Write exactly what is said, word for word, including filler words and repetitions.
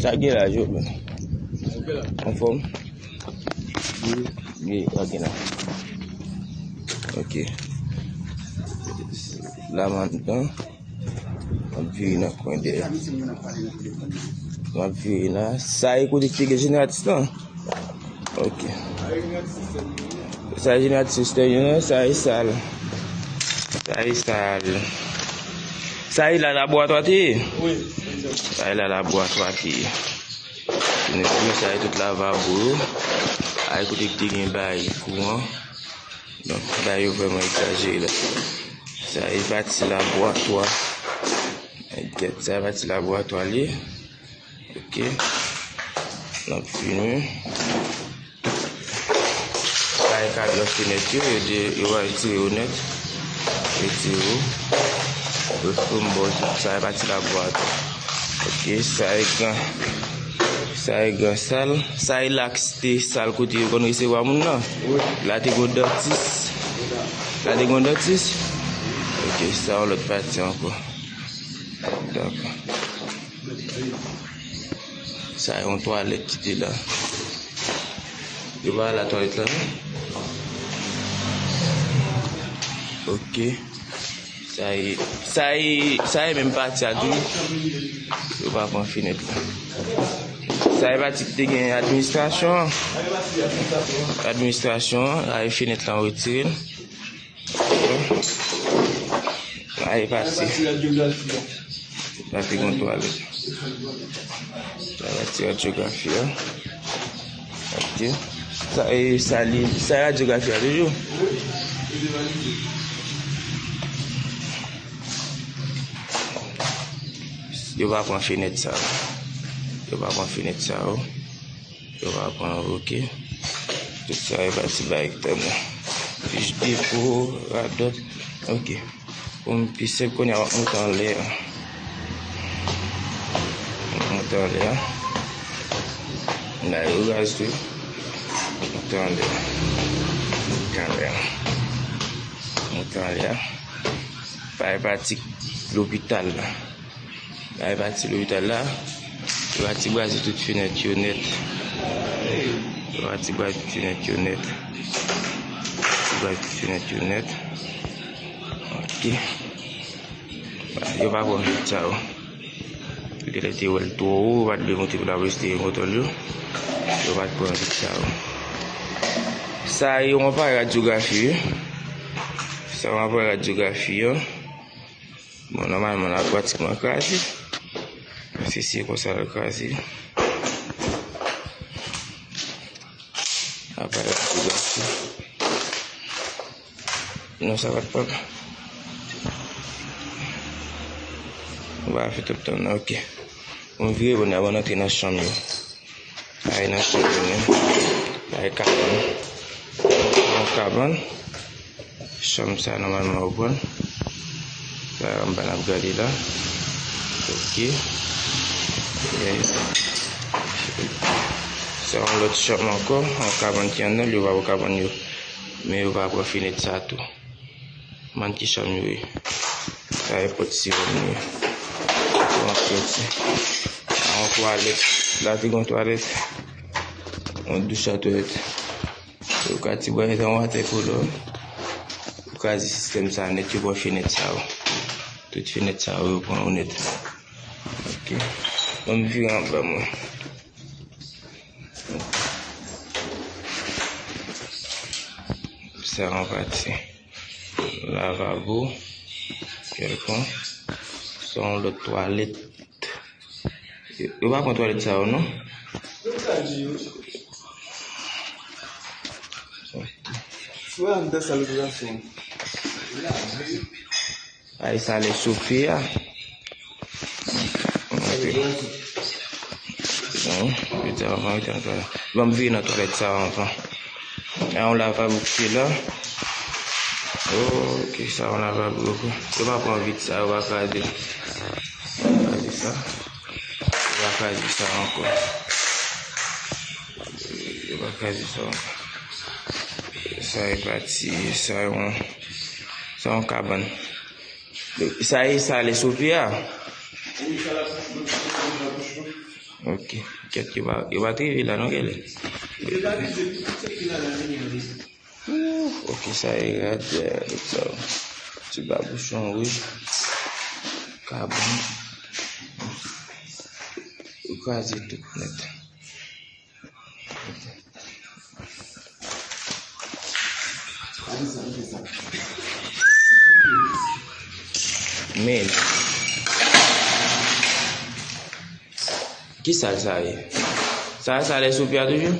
Sa gen la, Joven? Anfòm? Wi, ok la. Ok. La m anndan. M ap vire nan kwen dèyè. M ap vire la. Sa e kote ki te gen jeneratris lan? Ok. Sa e jeneratris sistèm yo, non? Sa e sal. Sa e sal. Sa e la laboratwa te ye? Wi. Sa e la laboratwa te ye. Sa e tout lavabo yo. Sa e kote ki te gen bay kouran. Donk, bay yo vrèman egzajere la. Sa e pati laboratwa. Gèt, sa e pati laboratwa li. Ok. N ap fini. Sa e kadran fenèt yo, yo de, yo va retire yo nèt. Retire yo. Yo fè m bò tout sa e pati laboratwa. Ok, sa e gran, sa e gran sal. Sa e la ki te sal kote yo konn resevwa moun nan. La te gon dantis. La te gon dantis. Ok, sa yon lòt pati ankò. Dakò. Sa e yon twalèt ki te la. Yo pa la twalèt la, non? Ok. Sa e, sa e, sa e menm pati a tou. Yo pa pran fenèt la. Sa e pati ki te gen administrasyon an. Administrasyon an, la e fenèt la, yo retire l. Ay, pase. Pase gon twalèt. Sa pati radyografi a. Ok. Sa, e, sa li, sa radyografi a toujou. Yo pa pran fenèt sa yo. Yo pa pran fenèt sa yo. Yo pa pran, ok. Tout sa e pati bay ki tann nan. Fich depo, radòt. Ok. Pou m pi senp, kounye a w ap monte anlè a. W ap monte anlè a. La yo gaz tou. Monte anlè a. Monte anlè a. Monte anlè a. Bay pati lopital la. Bay pati lopital la. Yo pati braze tout fenèt yo nèt. Yo pati braze tout fenèt yo nèt. Yo pati braze tout fenèt yo nèt. Ok. Yo pa pran vit sa yo. Petèt yo te wè l twò wo, yo pa t vle monte pou lapolis te gen kontwòl yo. Yo pa t pran vit sa yo. Sa e yon aparèy radyografi, wi. Sa yon aparèy radyografi, an. Bon, nòmalman, l ap pratikman kraze. Paske se konsa l kraze. Apa l ap kraze. Non, sa pa t pran. Ou pa fè tout tan, non, ok. Bon, vire bò, n a bon antre nan chanm yo. Ay nan chanm yo menm. Ay kabann. Yon kabann. Chanm sa nòmalman ou pran. Sa anba n ap gade la. Ok. Yes. Sa yon lòt chanm ankò. Yon kabann ki anndan l, yo pa pran kabann yo. Men yo pa pran fenèt sa tou. Mann ki chanm yo ye. Sa e pòt siwòm yo. Pou antre osi. Yon twalèt. La te gon twalèt. Yon douch a twalèt. Yo ka ti bwè yon watè kolò. Yo kraze sistèm sa nèt, yo pran fenèt sa yo. Tout fenèt sa yo, yo pran yo nèt. Ok. Ban m vire anba mwen. Sa yon pati. Lavabo, kèlkon. Sa yon lòt twalèt. Yo, yo pa pran twalèt sa yo, non? Ay, sa lè sofe a. Ban m vire nan twalèt sa anvan. A yon lavabo ki te la. Ok, sa yon lavabo. Yo pa pran vit sa, yo pa kraze. Kraze sa. Yo pa kraze sa ankò. Yo pa kraze sa ankò. Sa e pati, sa yon, sa yon kabann. Sa e sal e sofe a. Ok. Kèt, yo pa, yo pa t rive la, non, genlè? Ouh, ok, sa e rad, eh, sa. Ti babouchon, wi. Kabon. Yo kraze tout nèt. Men. Ki sal sa ye? Sa, sa lè sou pye a toujou?